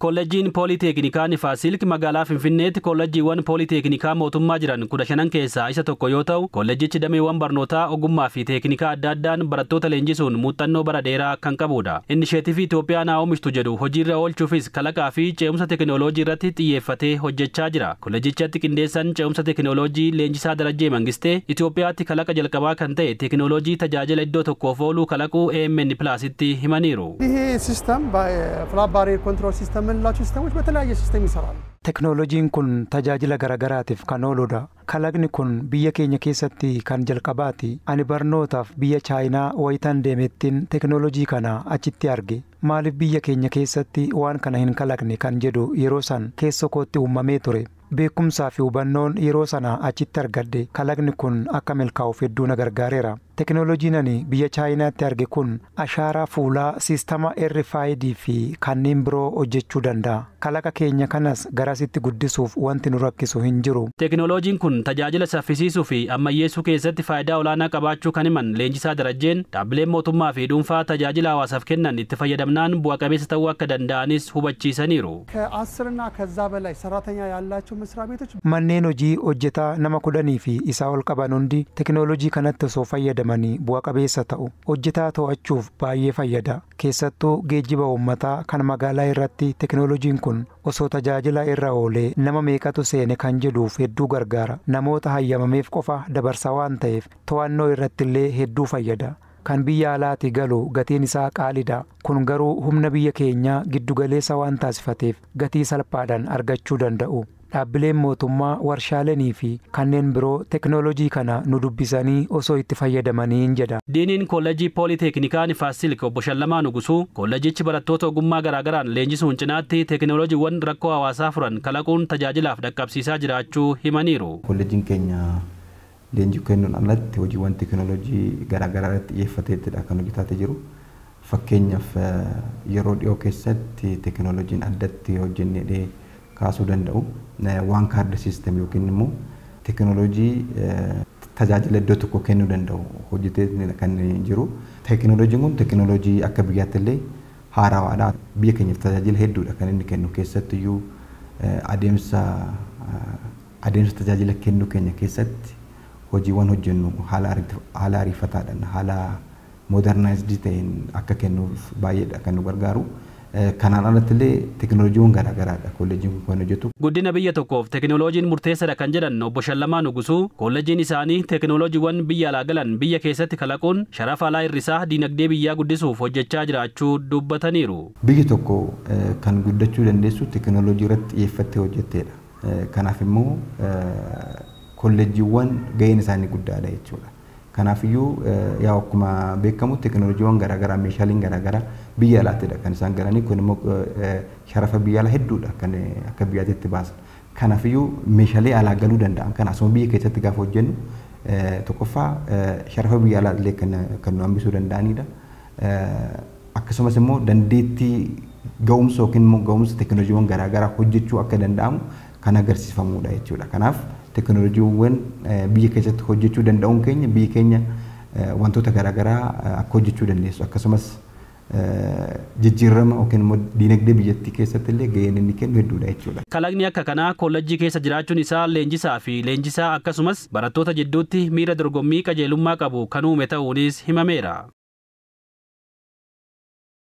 Kolleejjiin Pooliteeknikaa Nifaasilk magaalaa Finfinneetti kolleejjiiwwan pooliteeknikaa mootummaa jiran 15 keessaa isa tokko yoo ta'u, kolleejjichi dameewwan barnootaa ogummaa fi teeknikaa adda addaan barattoota leenjisuun muuxannoo bara dheeraa kan qabudha. Inisheetivii Itoophiyaan haa oomishtu jedhu hojiirra oolchuufis kalaqaa fi ce'umsa teekinooloojii irratti xiyyeeffatee hojjechaa jira. Kolleejjichatti qindeessan ce'umsa teekinooloojii Leenjisaa Darajjee Mangistee Itoophiyaatti kalaqa jalqabaa kan ta'e teekinooloojii tajaajila iddoo tokkoof ooluu kalaquu AMN Plusitti himaniiru. ይሄ ሲስተም ፍላት ባሪየር ኮንትሮል ሲስተም የምንላቸው ሲስተሞች በተለያየ ሲስተም ይሰራሉ። Teknooloojiin kun tajaajila garagaraatiif kan ooludha. Kalaqni kun biyya keenya keessatti kan jalqabaati. Ani barnootaaf biyya Chaayinaa wayitan deemettiin teknooloojii kana achitti arge. Maaliif biyya keenya keessatti waan kana hin kalaqne kan jedhu yeroo san keessa kootti uumamee ture. Beekumsaa fi hubannoon yeroo sana achitti argadhe kalaqni kun akka milkaa'uuf hedduu na gargaareera. Teknooloojiin ani biyya Chaayinaatti arge kun ashaaraa fuulaa, siistama RFID fi kanneen biroo hojjechuu danda'a. Kalaqa keenya kanas garasitti guddisuuf wanti nu rakkisu hin jiru. Teknooloojiin kun tajaajila saffisiisuu fi ammayyeessuu keessatti faayidaa olaanaa qabaachuu kan himan Leenjisaa Darajjeen, dhaabbileen mootummaa fi dhuunfaa tajaajila hawaasaaf kennan itti fayyadamnaan bu'a qabeessa ta'uu akka danda'anis hubachiisaniiru. ከአስርና ከዛ በላይ ሰራተኛ ያላቸው መስሪያ ቤቶች Manneen hojii hojjetaa nama 10 fi isaa ol qaban hundi teknooloojii kanatti osoo fayyadamanii bu'a qabeessa ta'u. Hojjetaa to'achuuf baay'ee fayyada. Keessattuu geejjiba uummataa kan magaalaa irratti teknooloojiin kun osoo tajaajila irra oolee nama meeqatu seene kan jedhuuf hedduu gargaara. Namoota hayyamameef qofa dabarsa waan ta'eef to'annoo irratti illee hedduu fayyada. Kan biyya alaatii galu gatiin isaa qaaliidha. Kun garuu humna biyya keenyaa giddugaleessa waan taasifateef gatii salphaadhaan argachuu danda'u. Dhaabbileen mootummaa, warshaaleenii fi kanneen biroo teknooloojii kana nu dubbisanii osoo itti fayyadamanii jedha. Diiniin Kolleejjii Pooliteeknikaa Nifaasilk obbo Shallamaa Nugusuu kolleejjichi barattoota ogummaa garaagaraan leenjisuun cinaatti teekinooloojiiwwan rakkoo hawaasaa furan kalaquun tajaajilaaf dhaqqabsiisaa jiraachuu himaniiru. Kolleejjiin keenya leenjii kennuun alatti hojiiwwan teekinooloojii garaagaraa irratti xiyyeeffateettidha kan hojjetaa jiru. Fakkeenyaaf, yeroo dhiyoo keessatti teekinooloojiin addatti hojjennee kaasuu danda'u one card system yookiin immoo teekinooloojii tajaajila iddoo tokko kennuu danda'u hojjetee kan jiru. Teekinooloojiin kun teekinooloojii akka biyyaatti illee haarawaadha. Biyya keenyaaf tajaajila hedduudha kan inni kennu, keessattiyyuu adeemsa tajaajila kennuu keenya keessatti hojiiwwan hojjennu haala ariifataadhaan, haala modernized ta'een akka kennuuf baay'eedha kan nu gargaaru. Kanaan alatti illee teekinooloojiiwwan garaagaraadha kolleejjiin kun kan hojjetu. Guddina biyya tokkoof teekinooloojiin murteessaadha kan jedhan obbo Shallamaa Nugusuu, kolleejjiin isaanii teekinooloojiiwwan biyya alaa galan biyya keessatti kalaquun sharafa alaa hir'isaa diinagdee biyyaa guddisuuf hojjechaa jiraachuu dubbataniiru. Biyyi tokko kan guddachuu dandeessu teekinooloojii irratti xiyyeeffattee hojjetteedha. Kanaaf immoo kolleejjiiwwan gaheen isaanii guddaadha jechuudha. Kanaafiyyuu yaa akkuma beekamu teekinooloojiiwwan garaagaraa, meeshaaleen garaagaraa biyya alaattidha kan isaan galanii. Kun immoo sharafa biyya alaa hedduudha kan akka biyyaatti baasan. Kanaafiyyuu meeshaalee alaa galuu danda'an kan asuma biyya keessatti gaafa hojjennu, tokkoffaa sharafa biyya alaa illee kan nu hambisuu danda'anidha. Akkasumas immoo dandeettii ga'umsa yookiin immoo ga'umsa teekinooloojiiwwan garaagaraa hojjechuu akka danda'amu kan agarsiifamudha jechuudha. Kanaaf teekinooloojiiwwan biyya keessatti hojjechuu danda'uun keenya biyyi keenya wantoota garaagaraa akka hojjechuu dandeessu, akkasumas jijjiirama yookiin immoo diinagdee biyyattii keessatti illee gaheen inni kennu hedduudha jechuudha. Kalaqni akka kanaa kollejjii keessa jiraachuun isaa leenjisaa fi leenjisaa akkasumas barattoota jidduutti miira dorgommii qajeelummaa qabu kan uume ta'uunis himameera.